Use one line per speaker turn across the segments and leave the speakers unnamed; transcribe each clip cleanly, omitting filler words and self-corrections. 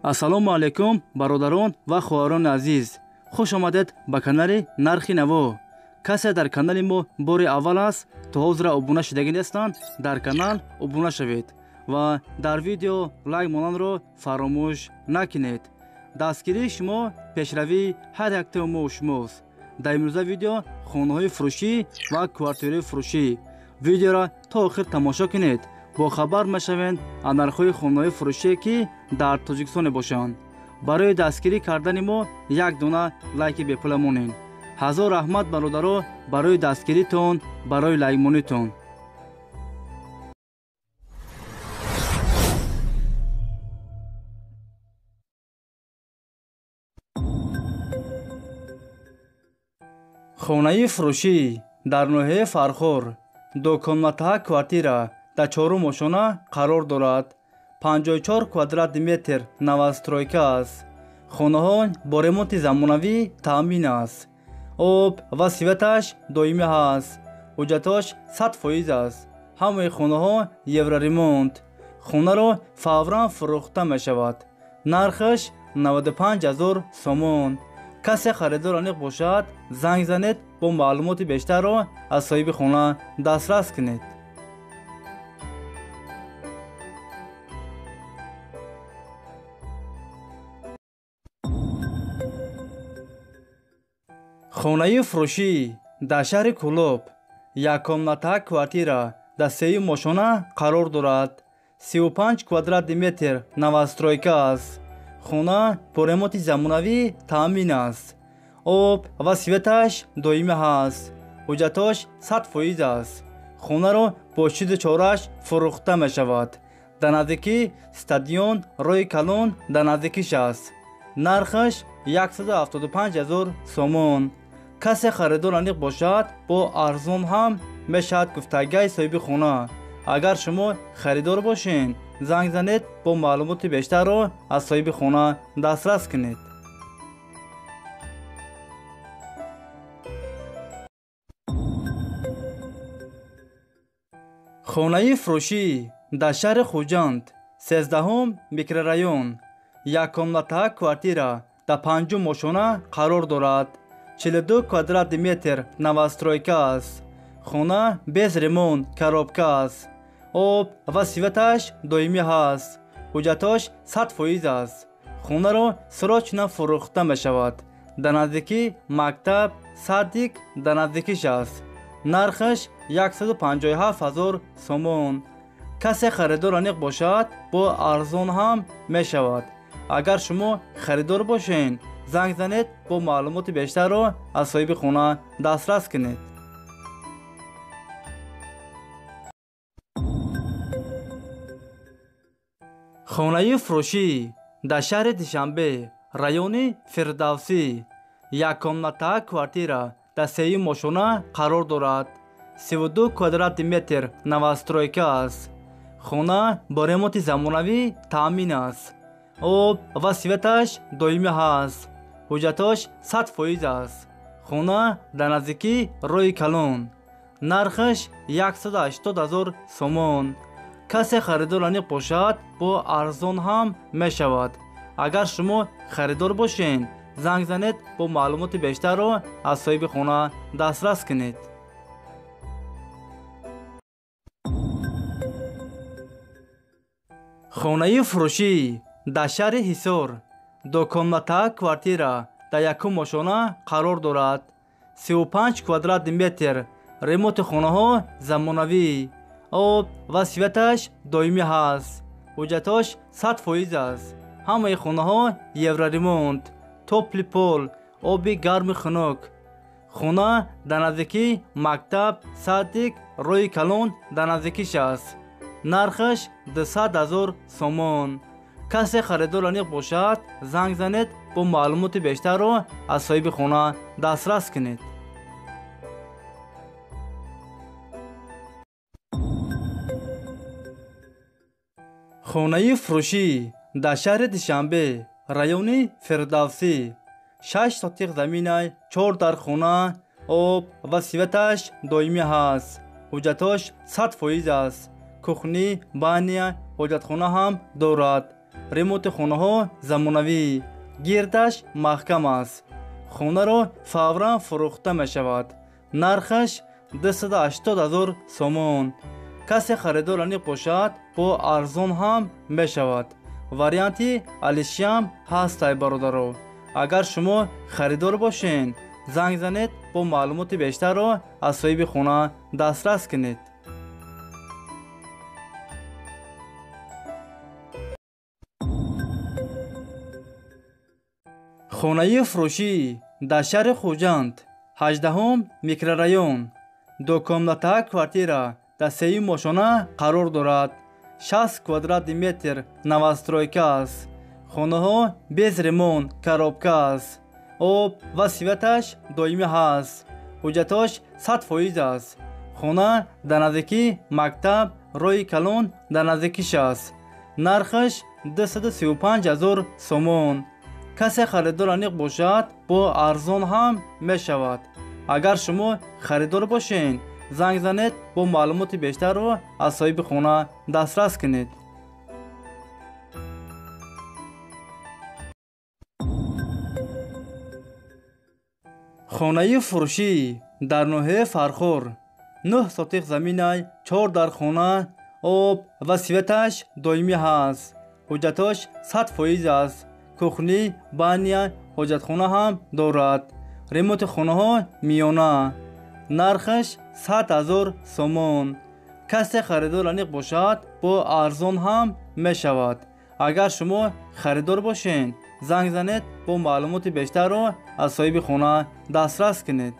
Ассалому алайкум, бародарон ва хоҳарони азиз. Хуш омадед ба канали Нархи Наво. Касе дар канали мо бори аввал аст, то ҳозира обуна шудагӣ нестанд, дар канал обуна шавед ва дар видео лайк монанро фаромӯш накунед. Дастгирии шумо пешравии ҳар яктаи мо шумост. Дар имрӯза видео хонаҳои фурӯшӣ ва квартираҳои фурӯшӣ. Видеоро то охир тамошо кунед. Бохабар мешавед аз нархҳои хонаҳои фурӯшие ки дар Тоҷикистон мебошанд. Барои дастгирӣ кардани мо як дона лайки бепула монед. Ҳазор раҳмат бародаро барои дастгиритон, барои лайкмонитон. Хонаи фурӯшӣ дар ноҳияи Фархор, дуконматаҳа квартира дар чорум ошона қарор дорад. 54 квадрати метр новостройка аст. Хонаҳо бо ремонти замонавӣ таъмин аст. Об ва светаш доимӣ ҳаст. Ҳуҷҷатош 100% аст. Ҳамаи хонаҳо евроремонт. Хонаро фавран фурӯхта мешавад. Нархаш 95 000 сомон. Касе харидор аниқ бошад, занг занед, бо маълумоти бештарро аз соҳиби хона дастрас кунед. Хонаи фурӯшӣ дар шаҳри Кӯлоб, яккомната квартира дар сеюм ошона қарор дорад. 35 квадрати метр новостройка аст. Хона бо ремонти замонавӣ таъмин аст. Об ва светаш доимӣ ҳаст. Ҳуҷҷатош 100% аст. Хонаро бо чизу чорааш фурӯхта мешавад. Дар наздикӣ стадион, роҳи калон дар наздикиш аст. Нархаш 175 000 сомон. Касе харидор аниқ бошад, бо арзон ҳам мешавад гуфтагаи соҳиби хона. Агар шумо харидор бошед, занг занед, бо маълумоти бештарро аз соҳиби хона дастрас кунед. Хонаи фурӯшӣ дар шаҳри Хуҷанд, 13 микрорайон, яккомната квартира дар панҷум ошона қарор дорад. 42 квадрати метр новостройка аст. Хона без ремонт, коробка аст. Об ва светаш доимӣ ҳаст. Ҳуҷҷатош 100% аст. Хонаро срочно фурӯхта мешавад. Дар наздикӣ мактаб, садик дар наздикиш аст. Нархаш 157 000 сомон. Касе харидор аниқ бошад, бо арзон ҳам мешавад. Агар шумо харидор бошед, занг занед, бо маълумоти бештарро аз соҳиби хона дастрас кунед. Хонаи фурӯшӣ дар шаҳри Душанбе, райони Фирдавсӣ, яккомната квартира дар сеюм ошона қарор дорад. 32 квадрати метр новостройка аст. Хона бо ремонти замонавӣ таъмин аст. Об ва светаш доимӣ ҳаст. Ҳуҷҷатош 100% аст. Хона дар наздикӣ роҳи калон. Нархаш 180 000 сомон. Касе харидор аниқ бошад, бо арзон ҳам мешавад. Агар шумо харидор бошед, занг занед, бо маълумоти бештарро аз соҳиби хона дастрас кунед. Хонаи фурӯшӣ дар шаҳри Ҳисор, дуконмата квартира дар якум ошона қарор дорад. 35 квадрати метр, ремонти хонаҳо замонавӣ, об ва светаш доимӣ ҳаст. Ҳуҷҷатош 100% аст. Ҳамаи хонаҳо евроремонт, топли пол, оби гарми хунук. Хона дар наздикӣ мактаб, садик, роҳи калон дар наздикиш аст. Нархаш 200 000 сомон. Касе харидор аниқ бошад, занг занед, бо маълумоти бештарро аз соҳиби хона дастрас кунед. Хонаи фурӯшӣ дар шаҳри Душанбе, райони Фирдавсӣ, 6 сотиқ заминай, 4 дар хона, об ва светаш доимӣ ҳаст. Ҳуҷҷатош 100% аст. Кухни, баня, ҳоҷатхона ҳам дорад. Ремонти хонаҳо замонавӣ, гирдаш маҳкам аст. Хонаро фавран фурӯхта мешавад. Нархаш 280 000 сомон. Касе харидор аниқ бошад, бо арзон ҳам мешавад. Варианти алишиам ҳастай, бародаро. Агар шумо харидор бошен, занг занед, бо маълумоти бештарро аз соҳиби хона дастрас кунед. Хонаи фурӯшӣ дар шаҳри Хуҷанд, 18 микрорайон, дукомната квартира дар сеюм ошона қарор дорад. 60 квадрати метр новостройка аст. Хонаҳо без ремонт, коробка аст. Об ва светаш доимӣ ҳаст. Ҳуҷҷатош 100% аст. Хона дар наздикии мактаб, роҳи калон дар наздикиш аст. Нархаш 235 000 сомон. Касе харидор аниқ бошад, бо арзон ҳам мешавад. Агар шумо харидор бошен, занг занед, бо маълумоти бештарро аз соҳиби хона дастрас кунед. Хонаи фурӯшӣ дар ноҳияи Фархор, 9 сотиқ заминай, 4 дар хона, об ва светаш доимӣ ҳаст. Ҳуҷҷатош 100% аст. Кухни, баня, ҳоҷатхона ҳам дорад. Ремонти хонаҳо миёна. Нархаш 100 000 сомон. Касе харидор аниқ бошад, бо арзон ҳам мешавад. Агар шумо харидор бошен, занг занед, бо маълумоти бештарро аз соҳиби хона дастрас кунед.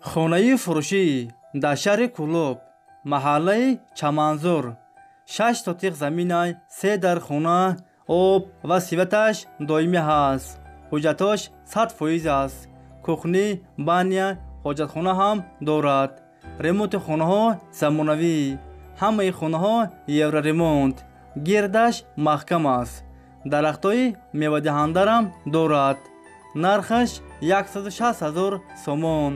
Хонаи фурӯшӣ дар шаҳри Кӯлоб, маҳаллаи Чаманзор, 6 сотиқ заминай, 3 дар хона, об ва светаш доимӣ ҳаст. Ҳуҷҷатош 100% аст. Кухни, баня, ҳоҷатхона ҳам дорад. Ремонти хонаҳо замонавӣ. Ҳамаи хонаҳо евроремонт. Гирдаш маҳкам аст. Дарахтҳои мевадиҳандарам дорад. Нархаш 160 000 сомон.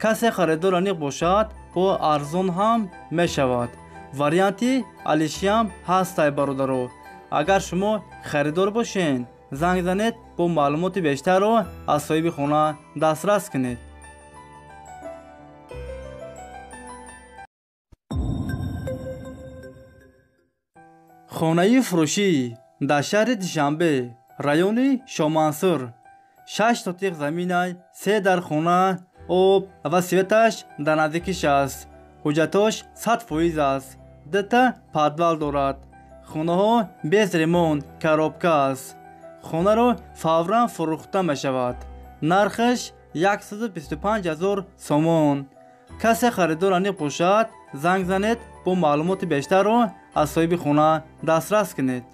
Касе харидор аниқ бошад, бо арзон ҳам мешавад. Варианти алишиам ҳастай, бародаро. Агар шумо харидор бошен, занг занед, бо маълумоти бештарро аз соҳиби хона дастрас кунед. Хонаи фурӯшӣ дар шаҳри Душанбе, райони Шомансур, 6 сотиқ заминай, 3 дар хона, об ва светаш дар наздикиш аст. Ҳуҷҷатош 100% аст. 2 подвал дорад. Хонаҳо без ремонт, коробка аст. Хонаро фавран фурӯхта мешавад. Нархаш 125 000 сомон. Касе харидор аниқ бошад, занг занед, бо маълумоти бештарро аз соҳиби хона дастрас кунед.